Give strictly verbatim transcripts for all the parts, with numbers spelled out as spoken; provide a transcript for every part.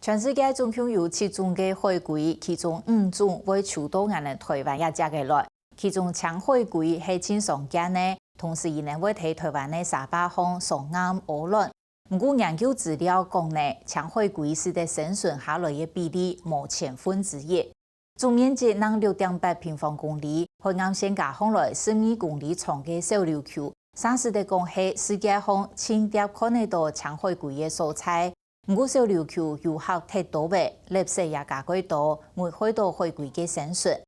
全世界總共有七種个海龜，其中五種會泅到𠊎等臺灣這跡个來。其中青海龜係盡常見个，同時佢等會在臺灣个沙壩項上岸屙卵。毋過研究資料講呢，青海龜使得生存下來个比例無千分之一。 總面積能六點八平方公里，海岸線加項來十二公里長个小琉球，算使得講係世界項盡貼看得到青海龜个所在。毋過小琉球遊客忒多咧，垃圾也加蓋多，危害到海龜个生存。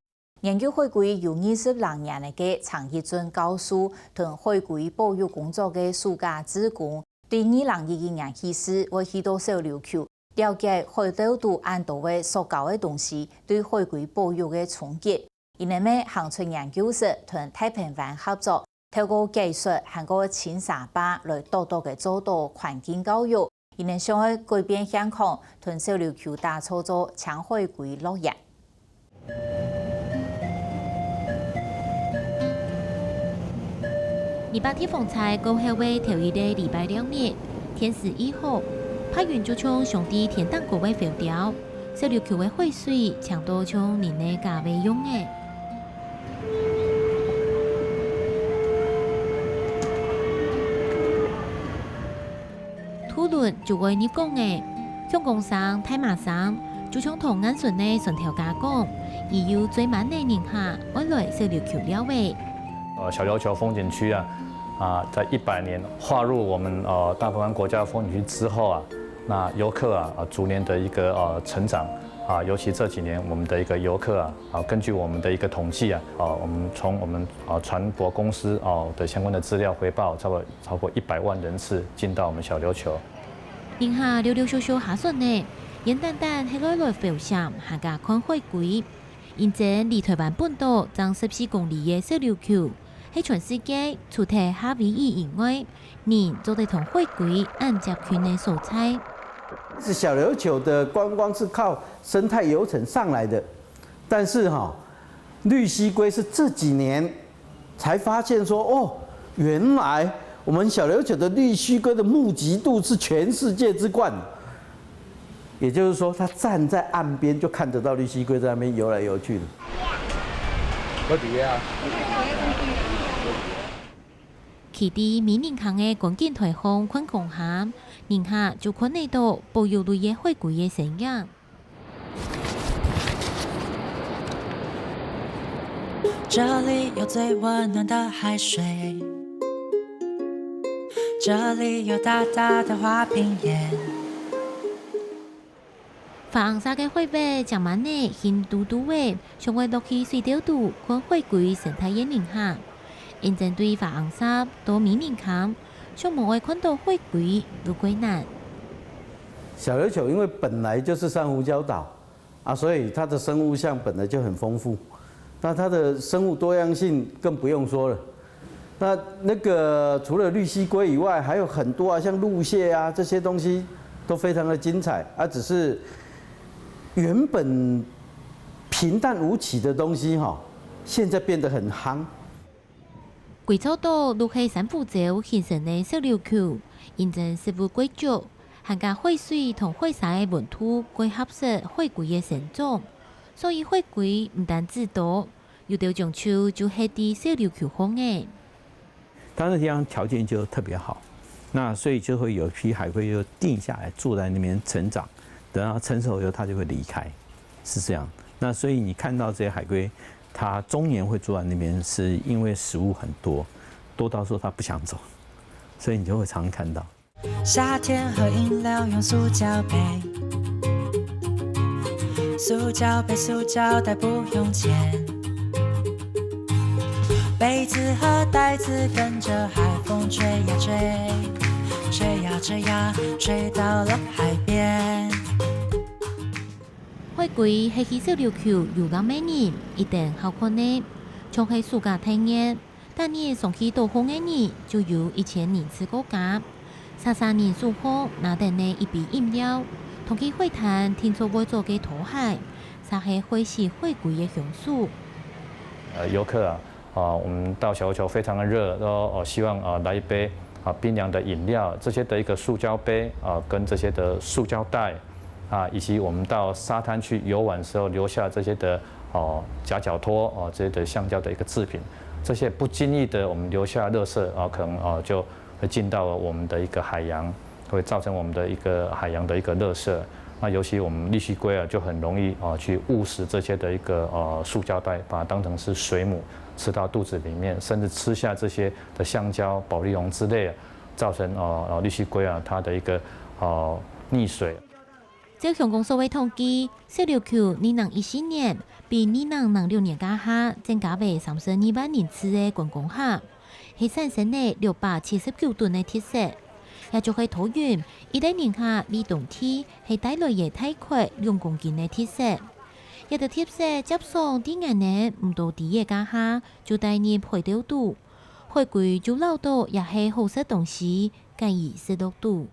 研究海龜有二十零年个陳益俊教授，同海龜保育工作个暑假志工，對二零一一年起始會去到小琉球， 了解海竇肚恁多个塑膠个東西對海龜保育个衝擊。佢等乜行出研究室，同大鵬灣合作，透過解說還過清沙壩來多多个做到環境教育。佢等想愛改變現況，同小琉球打造做青海龜樂園。 二八地方債過後个頭一個禮拜六日，天時異好，白雲就像上帝天頂高个浮雕，小琉球个海水清到像人个加倍樣仔。渡輪就會入港咧，響講聲大嫲聲，就像同雁船个船頭家講，佢有最滿个人客愛來小琉球尞咧。 呃，小琉球風景區啊，啊，在一百年劃入我們，呃，大鵬灣國家風景區之後啊，那遊客啊，呃，逐年的一個，呃，成長啊，尤其這幾年我們的一個遊客啊，啊，根據我們的一個統計啊，啊，我們從我們，啊，船舶公司，哦，的相關的資料回報，差不多超過一百萬人次進到我們小琉球。人客陸陸續續下船咧，毋單單係來來浮潛，還加看海龜。 因為離臺灣本島正十四公里个小琉球，係全世界除忒夏威夷以外，人做得同海龜恁接近个所在。是小琉球的觀光是靠生態遊程上來的，但是哈，綠蠵龜是這幾年才發現說，哦，原來我們小琉球的綠蠵龜的目集度是全世界之冠。 也就是說，他站在岸邊就看得到綠蠵龜在那邊游來游去的。好厲害啊！企在美人坑个觀景臺項看公下，人客就看得到保育類个海龜个身影。 這裡有最溫暖的海水，這裡有大大的花瓶岩。花紅色个海尾，正滿呢，興嘟嘟仔，想愛落去水竇肚，看海龜生態个人客。因針對花紅色到美人坑，想無愛看到海龜，有幾難。小琉球因為本來就是珊瑚礁島， 啊，所以它的生物相本來就很豐富，那它的生物多樣性更不用說了。那那個除了綠蠵龜以外，還有很多啊，像陸蟹啊，這些東西都非常的精彩啊，只是原本平淡無奇的東西哈，現在變得很夯。 規座島就係珊瑚礁形成个小琉球，因為食物過足，還加海水同海沙个溫度過合適海龜个生長，所以海龜毋單止多，有兜種族就歇在小琉球項仔。它那地方條件就特別好，那所以就會有一批海龜就定下來住在那邊成長，等到成熟以後，它就會離開，是這樣。那所以你看到這些海龜，它終年會住在那邊，是因為食物很多，多到說它不想走，所以你就會常常看到。夏天喝飲料用塑膠杯，塑膠杯、塑膠袋不用錢，杯子和袋子跟著海風吹呀吹，吹呀吹呀，吹到了海邊。 海龜係去小琉球遊覽个人一定好看个，像係暑假待熱，逐日上去島項个人就有一千人次過加。儕儕人手項拿等呢一杯飲料，同去海灘定著會做个拖鞋，就係害死海龜个兇手。呃，遊客啊，啊，我們到小琉球非常的熱，都，呃，希望，呃，來一杯，啊，冰涼的飲料，這些的一個塑膠杯，啊，跟這些的塑膠袋，啊，以及我们到沙滩去游玩的时候留下这些的哦夹脚拖哦这些的橡胶的一个制品，这些不经意的我们留下的垃圾啊，可能哦就会进到了我们的一个海洋，会造成我们的一个海洋的一个垃圾。那尤其我们绿蜥龟啊，就很容易啊去误食这些的一个呃塑胶袋，把它当成是水母吃到肚子里面，甚至吃下这些的橡胶、保丽龙之类的，造成呃呃绿蜥龟啊它的一个呃溺水。照鄉公所个统计，小琉球二零一四年比二零零六年該下增加了三十二萬人次个觀光客，係產生了六百七十九噸个垃圾。也就係多運一个人客為當地係帶來个大概兩公斤个垃圾。這兜垃圾輒常在𠊎等毋多知个該下就帶入海竇肚，海龜就恅著這係好食東西，敢於食落肚。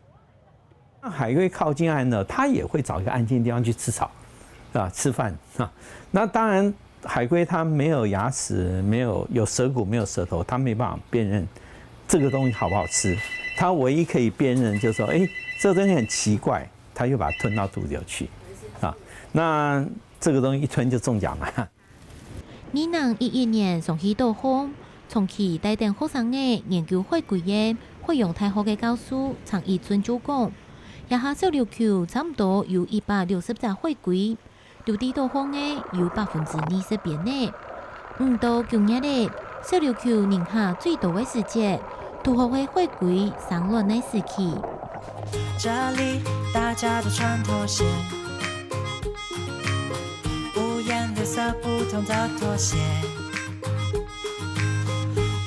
那海龜靠近岸呢，它也会找一个安静的地方去吃草，啊，吃饭啊。那当然，海龟它没有牙齿，没有有舌骨，没有舌头，它没办法辨认这个东西好不好吃。它唯一可以辨认就是说，哎，这个东西很奇怪，它就把它吞到肚子里去，啊，那这个东西一吞就中奖了。 二零一一年上去島項，長期帶等學生仔研究海龜个海洋大學个教授陳一尊就講，這下小琉球差毋多有一百六十隻海龜，留在島項个有百分之二十邊仔。毋到九月仔，小琉球人客最多个時節， 堵好係海龜生卵个時期。这里大家都穿拖鞋，五颜六色不同的拖鞋，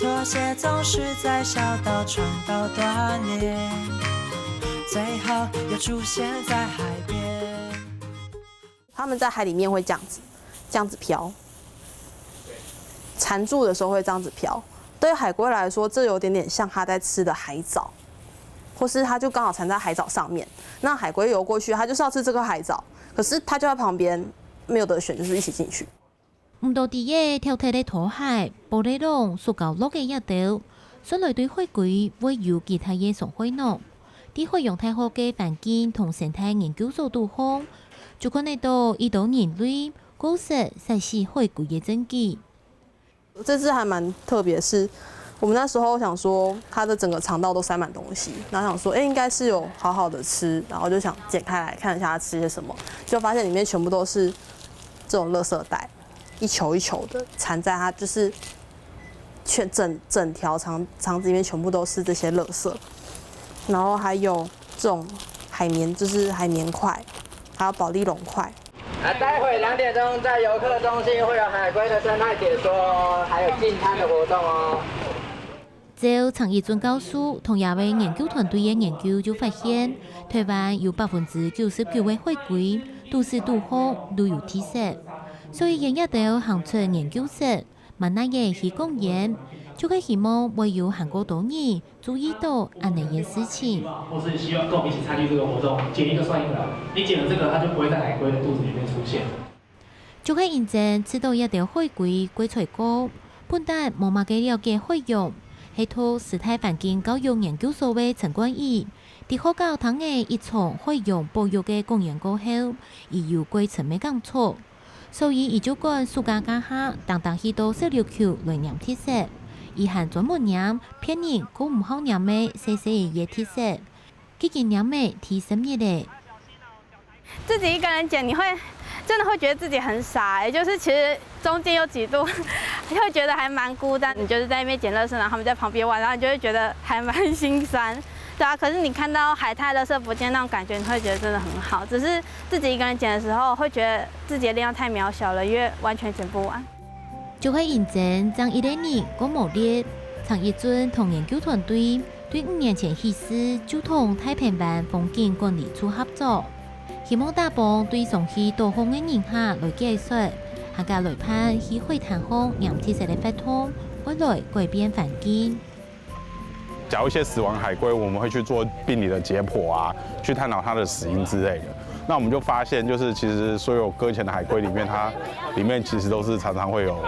拖鞋总是在小岛穿到断裂，最后又出现在海边。他们在海里面会这样子，这样子漂，缠住的时候会这样子漂。对海龟来说，这有点点像它在吃的海藻，或是它就刚好缠在海藻上面。那海龟游过去，它就是要吃这个海藻，可是它就在旁边，没有得选，就是一起进去。毋多知个跳忒个拖鞋、玻璃龍、塑膠橐个這兜，算來對海龜會有幾大个傷害呢？在海洋大學个環境同生態研究所肚項，就看得到已多人類過失殺死海龜个證據。 这只还蛮特别，是我们那时候想说，它的整个肠道都塞满东西，然后想说，哎，应该是有好好的吃，然后就想剪开来看一下它吃些什么，就发现里面全部都是这种垃圾袋，一球一球的缠在它，就是全整整条肠肠子里面全部都是这些垃圾，然后还有这种海绵，就是海绵块，还有保丽龙块。 啊，待会两点钟在游客中心会有海龟的生态解说，还有净滩的活动哦。照陳一尊教授同這位研究團隊个研究就發現，台灣有百分之九十九个海龜肚屎肚項都有地塞，所以佢這兜行出研究室，滿哪仔去公園，就係希望會有還過多人 注意到恁仔个事情。或是希望跟我们一起参与这个活动，捡一个算一个啊。你捡了这个，它就不会在海龟的肚子里面出现。就係因為知道這兜海龜過衰過，本旦無麼个了解海洋，係讀生態環境教育研究所个陳冠宇，在學校聽了一場海洋保育个講演過後，佢有過深个感觸。 所以佢就趕暑假該下，當當去到小琉球來拈地塞。佢還專門拈別人過毋好拈个細細个地塞，既經拈了第十日了。自己一个人捡，你会真的会觉得自己很傻哎、就是其实中间有几度会觉得还蛮孤单，你就是在那边捡垃圾，然后他们在旁边玩，然后你就会觉得还蛮心酸。对啊，可是你看到海滩垃圾不见那种感觉，你会觉得真的很好。只是自己一个人捡的时候，会觉得自己的力量太渺小了，因为完全捡不完。就係因為正一个人過無力，陳一尊同研究團隊對五年前起始就同大坪灣風景管理處合作，希望打幫對上去島項个人客來解說，還加來辦去海灘項拈地塞个活動，愛來改變環境。 假如一些死亡海龟，我们会去做病理的解剖啊，去探讨它的死因之类的。那我们就发现，就是其实所有搁浅的海龟里面，它里面其实都是常常会有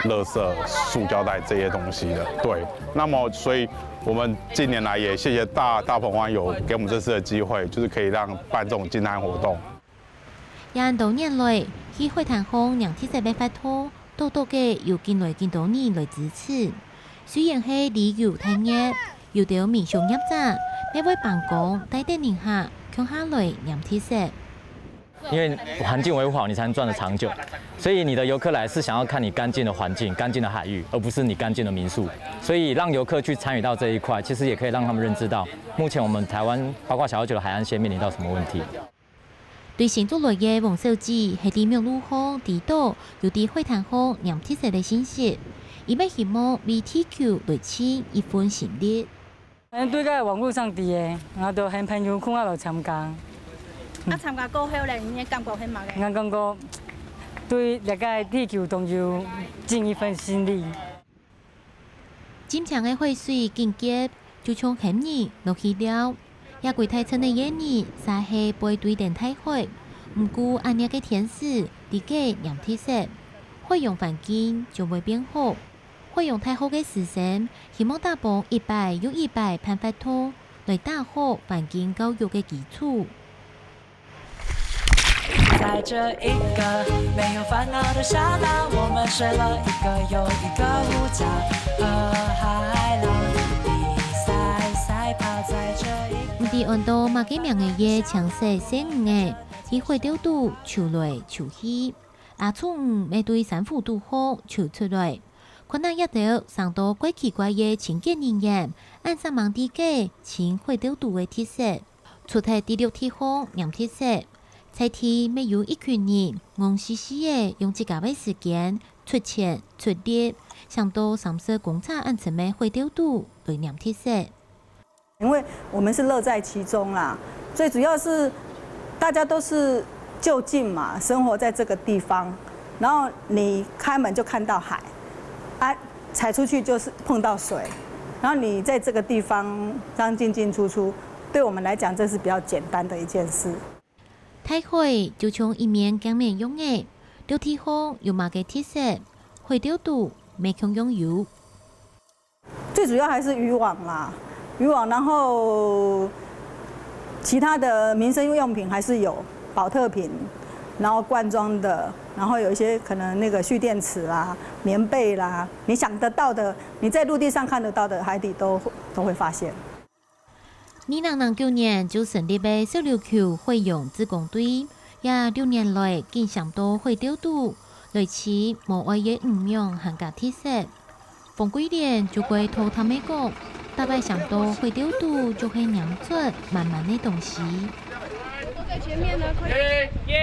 垃圾、塑胶袋这些东西的。对，那么所以我们近年来也谢谢大大鹏湾有给我们这次的机会，就是可以让办这种净滩活动。 也恁多年來，去海灘項拈特色个活動，多多个有緊來緊多人來支持。雖然係旅遊產業，有兜民宿業者乜會辦公帶等人客共下來拈特色。因為環境維護好，你才能賺得長久。所以你的遊客來是想要看你乾淨的環境、乾淨的海域，而不是你乾淨的民宿。所以讓遊客去參與到這一塊，其實也可以讓他們認知到，目前我們台灣包括小琉球的海岸線面臨到什麼問題。 對新竹來个王小姐係在網路項知著有在海灘項拈特色个信息，佢乜希望為地球來盡一份心力。嗯，對个網路上知个，然後就喊朋友共下來參加。啊，參加過後咧，你个感覺係麼个？𠊎感覺對這个地球當有盡一份心力。 深青个海水緊急，就像喊人落去尞。這歸大陣个夜裡，儕係背對等大海，毋顧恁熱个天時，在該拈特色。海洋環境將會變好。海洋大學个師生希望打幫一擺又一擺辦活動，來打好環境教育个基礎。 在這一個沒有煩惱的沙灘，我們睡了一個又一個午覺，和海浪比賽賽跑。在這一個毋知安到麼个名仔个青色細魚仔，在海竇肚泅來泅去。阿聰姆乜對珊瑚肚項泅出來，看啊這兜生到怪奇怪个清潔人員，恁煞猛在該清海竇肚个特色。 除忒在陸地項拈特色，在地乜有一群人戇死死仔用自家个時間、出錢、出力，想到三十公尺恁深个海竇肚來拈特色。因為我們是樂在其中啦，最主要是大家都是就近嘛，生活在這個地方，然後你開門就看到海，啊，踩出去就是碰到水，然後你在這個地方這樣進進出出，對我們來講這是比較簡單的一件事。大海就像一面鏡面樣仔，陸地項有麼个特色，海竇肚乜共樣有。最主要還是漁網啦，漁網，然後其他的民生用品還是有，保特瓶，然後罐裝的，然後有一些可能那個蓄電池啦、棉被啦，你想得到的，你在陸地上看得到的，海底都都會發現。 二零零九年就成立个小琉球海洋志工隊，這六年來緊閃到海竇肚，來尋無愛个魚樣還加特色。黃桂蓮就會偷偷仔講，逐擺閃到海竇肚就係拈著滿滿个東西。都在前面呢，快點！耶！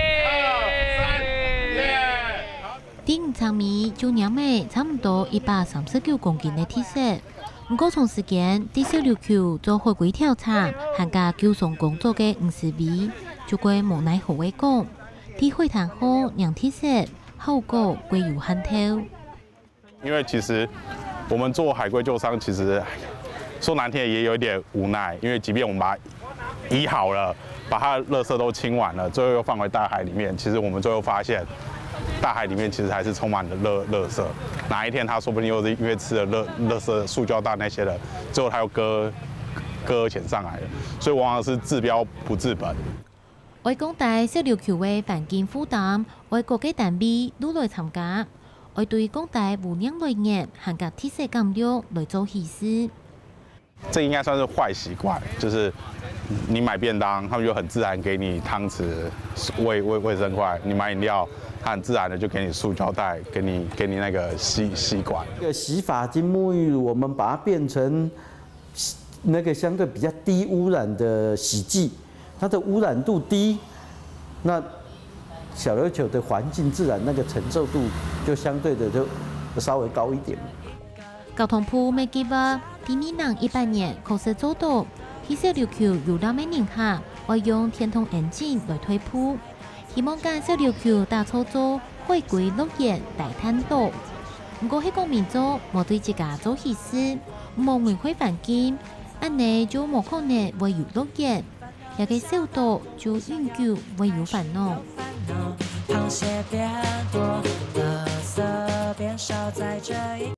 在魚池尾就拈仔差毋多一百三十九公斤个特色。毋過長時間在小琉球做海龜調查還加救傷工作个吳思維，就會無奈何个講，在海灘項拈特色，效果會有限頭。因為其實我們做海龜救傷，其實說難聽也有一點無奈，因為即便我們把它 移好了，把它垃圾都清完了，最後又放回大海裡面。其實我們最後發現，大海裡面其實還是充滿了垃垃圾。哪一天它說不定又是因為吃了垃垃圾、塑膠袋那些的，最後它又擱擱淺上來了。所以往往是治標不治本。愛降低小琉球个環境負擔，愛各个單位都來參加，愛對降低污染來源還加特色減弱來做起始。 這應該算是壞習慣，就是你買便當，他們就很自然給你湯匙、衛衛衛生筷；你買飲料，他很自然的就給你塑膠袋，給你给你那個吸吸管。這個洗髮精、沐浴乳，我們把它變成那個相對比較低污染的洗劑，它的污染度低，那小琉球的環境自然那個承受度就相對的就稍微高一點。 交通部乜計畫，在二零一八年確實做到，去小琉球遊覽个人客愛用電動引擎來代步，希望將小琉球打造做海龜樂園大探島。毋過係講民眾無對自家做起始，無危害環境，恁呢就無可能會有樂園，這個小島就永久會有煩惱。